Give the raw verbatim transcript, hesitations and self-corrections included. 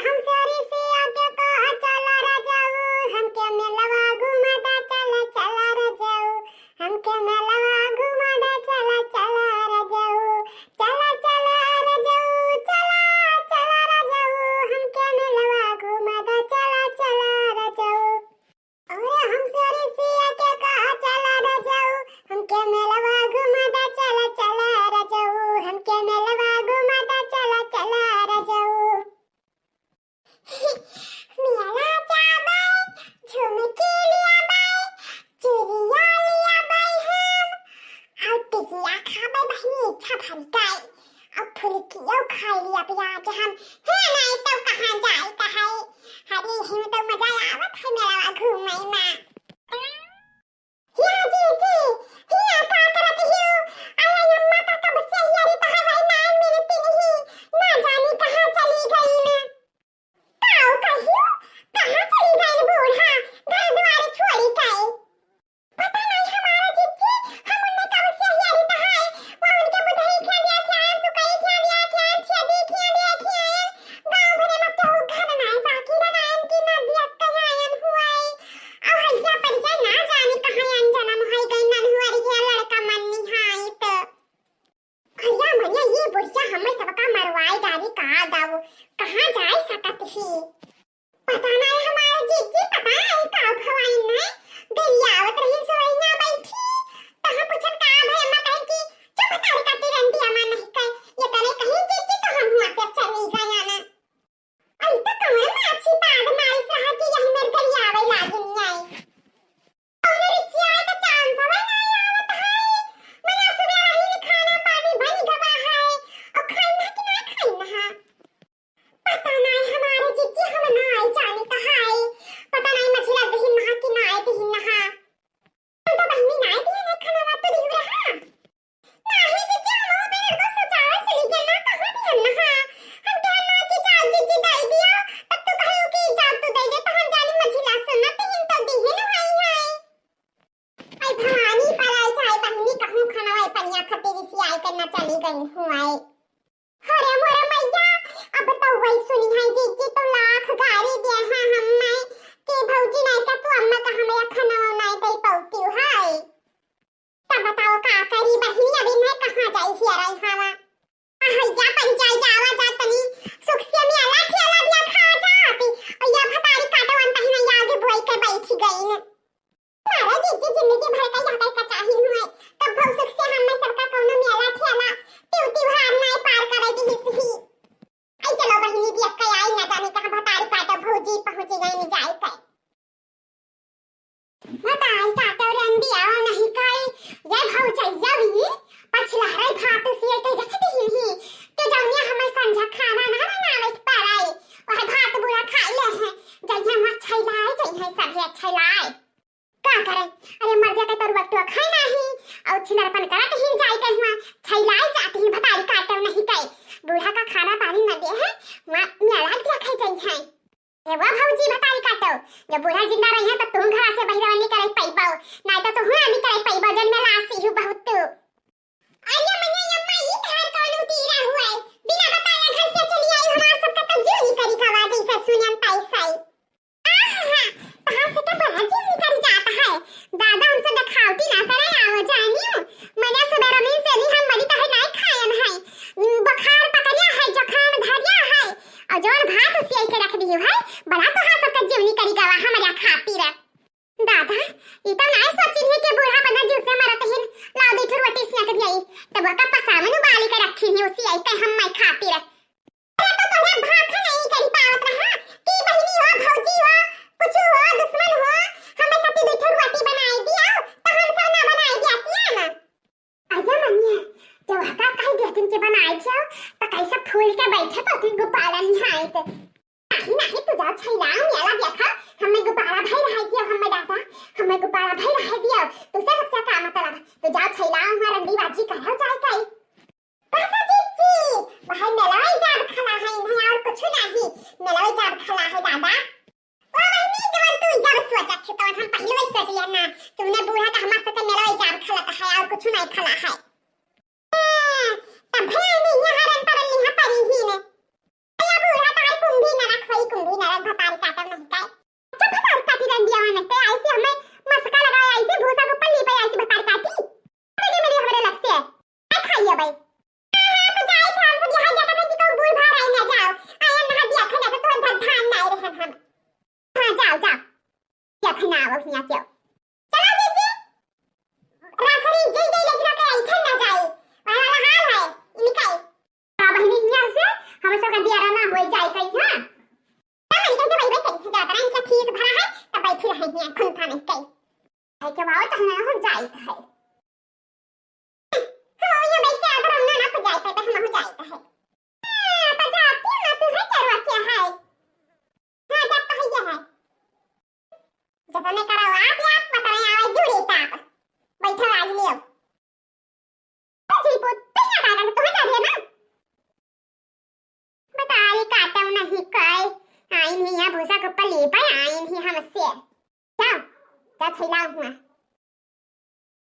हम सरी से आके कहा चला रजऊ, हमके मेलवा घुमा दा चला चला रजऊ, हमके मेलवा घुमा दा चला चला रजऊ, चला चला रजऊ, चला चला रजऊ, हमके मेलवा घुमा दा चला चला रजऊ। अरे हम सरी से आके कहा चला रजऊ, हमके मेलवा घुमा दा चला चला रजऊ, हमके मेलवा घुमा दा चला चला रजऊ। मेला जाबै, झुमकी लियाबै, चुरिया लियाबै हम, और टिकिया खाबै बहिनी इच्छा भर गई। अब फुलकियो खाई लिया पियाज हम। हे नाई तो कहाँ जाई कहाई। अरे हिम तो मजा आवत है मेला घूमे में। हिया जी जी, हिया का करत हियो? अरे अम्मा का कब से हिया रे तहार भाई नाई मिलती नहीं, ना जानी कहाँ चली गई ना। काऊ कहियो, कहाँ चली गइल बूढ़ा, घर दुआरे छोड़ी के? पता नहीं हमारा जिज्जी, हम उन्हें कब से हियारी तहाई, वो उनके बुधई खिया दिया खियान, सुकई खिया दिया खियान, छेदी खिया दिया खियान, गाँव भरे में केहू घर नाई बाकी रनायन की ना दिया कयायन हुआई। और हैया पर जा ना जाने कहाँ अनजनम होई गई ननहुआरी के लड़का मन निहाई तो। अरे मनिया, ये बुढ़िया हमें सबका मरवाई डारी का दाऊ, कहाँ जाए सकत ही? पता नहीं हमारे जीजी, पता नहीं का भवाई ने गरियावत रही सोइया बैठी, तहाँ पूछन का भय अम्मा कहे कि चुप तारी काटी रंडी अम्मा नहीं कहे, ये तने कहीं जीजी तो हम हुआ से चली गया ना। अरे तो कमर में अच्छी ताद मारिस रहा कि यही मेर गरियावे लागिन आई। अरे रिचिया, तो चांद सवा ना आवत है। मने सुबह रही खाना पानी बन गवा है। और खाई ना कि ना खाई ना? पता नहीं हमारे जिज्जी हम ना आई जाने कहाँ है। पता नहीं मझिला दही ना कि ना आई दही ना। हम तो बहिनी ना आई दही ना खाना वा तो दिहु रहा। नाही जिज्जी, हम वो बेर को सजावे चली गए ना, कहाँ दिहन ना हा? हम कहन ना कि जाओ जिज्जी दे दियो, तब तू कहे कि जाओ तू दे दे, तो हम जानी मझिला सुनत ही तो दिहन हाई हाई। आई भवानी पर आई चाहे बहिनी कहूँ खाना वाई पनिया खते रिसी आई करना चली गई हूँ आई। अरे मोरे मैया, अब तो वही सुनी है जिज्जी तो लाख गारी दे है हम्मे कि भौजी नहीं का तू अम्मा का हमें खाना नहीं दे पौती है। तब बताओ का करी बहिनी, अभी मैं कहाँ जाई हिया रही हवा। आ हैया पर जाई जावा जा तनी सुख से मेला ठेला दिया खा जाती। और या भतारी काटवन तहिना या आगे बोई के बैठी गई न। मारे जिज्जी जिंदगी भर का याद का चाही हुए। तब भौ सुख से हम में सबका कौनो मेला ठेला, त्यों त्योहार नाई पार करे दी ही। आई चलो बहिनी दिया कयाई न जाने कहाँ भतारी काटो भौजी पहुँची गई न जाए के। बताई का तो रंडी आवा नहीं काई, ये भौजैया भी पछिला रे भात सिए के रख दी ही, तो जौनिया हमें संझा खाना ना बनावे के पड़ाई, वह भात बुरा खाई ले हैं, जइहे मत छैलाए, जइहे सभे छैलाए। का करे, अरे मर जा के तो वक्त खाए नहीं, और छिनरपन करत ही जाई के हुआ, छैलाए जाती ही भतारी काटो नहीं काई, बूढ़ा का खाना पानी न दे है, वहाँ मेला दिया खाई जाई है। ए वो भौजी भतारी काटो, जब बूढ़ा जिंदा रही है तो तुम घर से बहिरवा निकल पइबो, नहीं तो तुम निकल पइबो, जन में लासी हूँ बहुत तू। अरे मने अम्मा, ई तहार कौन उतीरा हुआ है? बिना बताया घर से चली आई, हमार सबका तो जीव निकली गवा जैसे सुनियन तैसे। आहा, तहार से तो बड़ा जीव निकल जाता है। दादा हमसे देखावटी ना करे आओ जानियो। मने सुबह रमीन से नहीं हम मरी तहे नहीं खायन है। बुखार पकड़िया है, जुकाम धरिया है। और जौन भात उसियाई के रख दियो है, बड़ा तोहार सबका जीव निकली गवा हमरा खातिर। दादा, ई तो नाय सोचिन है कि बूढ़ा बंदा जीव से मरत हिन, लाओ दे ठो रोटी सिया के दियाई, तब ओका पसावन उबाली के रखी नहीं उसियाई के हम मैं खातिर। अरे तो तोहे भाखा नहीं करी पावत रहा कि बहिनी हो, भौजी हो, कुछ हो, दुश्मन हो, हमें खातिर दे ठो रोटी बनाई दिया, तो हम सब ना बनाई दिया किया ना। अरे मनिया, जब हका कहीं दे दिन के बनाए जाओ, तो कैसे फूल के बैठे तो तू गुब्बारा निहाए तो। नहीं, नहीं, तू जाओ छैला, मेला देखा, हमें गुब्बारा भाई रह दियो, हमें दादा, हमें गुब्बारा भाई रह दियो, तू से सबसे का मतलब, तू जाओ छैला, वहाँ रंडी बाजी करो, जाए कई। दादा जी, जी, वहाँ मेला ही जाब खला है, नहीं और कुछ नहीं, मेला ही जाब खला है दादा। ओ बहिनी, जवन तू जब सोचत है, तवन हम पहले ही सोच लिया ना, तुमने बूढ़ा का हमारे साथ मेला ही जाब खला है, और कुछ नहीं खला है। हाँ, तब भैया ने यहाँ रन पर यहाँ परी ही ने। या बूढ़ा तार कुंभी न रखो। का? अच्छा भतार काटी रंडिया वाला ते ऐसे हमें मस्का लगाए, ऐसे भूसा के ऊपर लीपे, ऐसे भतार काटी। तो ये मेरे हमरे लग से। आ खाइए भाई। हाँ, हाँ, तो जाए थे हम सब यहाँ जाकर कि कहूँ बूढ़ भार आई ना जाओ। आया ना दिया खाना तो तुरंत धान ना आए रहन हम। हाँ, जाओ, जाओ। या खाना आओ हियाँ क्यों? चलो जीजी। राखरी जे जे लेके के आई थे ना जाए। वहाँ वाला हाल है। इनका ही। का बहिनी हियाँ से हम सब का दिया ना होई जाए कहीं, हाँ। तब हम कहते भाई भाई कहीं से जाता ना, इनका खीस भरा है, तब बैठी रहे हियाँ, खुन था नहीं कहीं। भाई के बाबा चाहे ना हम जाए है। हाँ, ये बैठ के अगर हम ना, ना तो जाए है, तो हम हो जाए है। हाँ, तो जाती ना तू है चरवा क्या है? हाँ, जब तो है ये है। जब हमें करो आप, आप पता नहीं आवे जुड़ी ताप। बैठो आज लियो। तो जी पुत, तैयार आ गए, तुम्हें जा रहे ना? बताई काटम नहीं कई, आइन ही यहाँ भूसा के ऊपर लीपे, आइन ही हमसे। जाओ, जा छैला हुआ।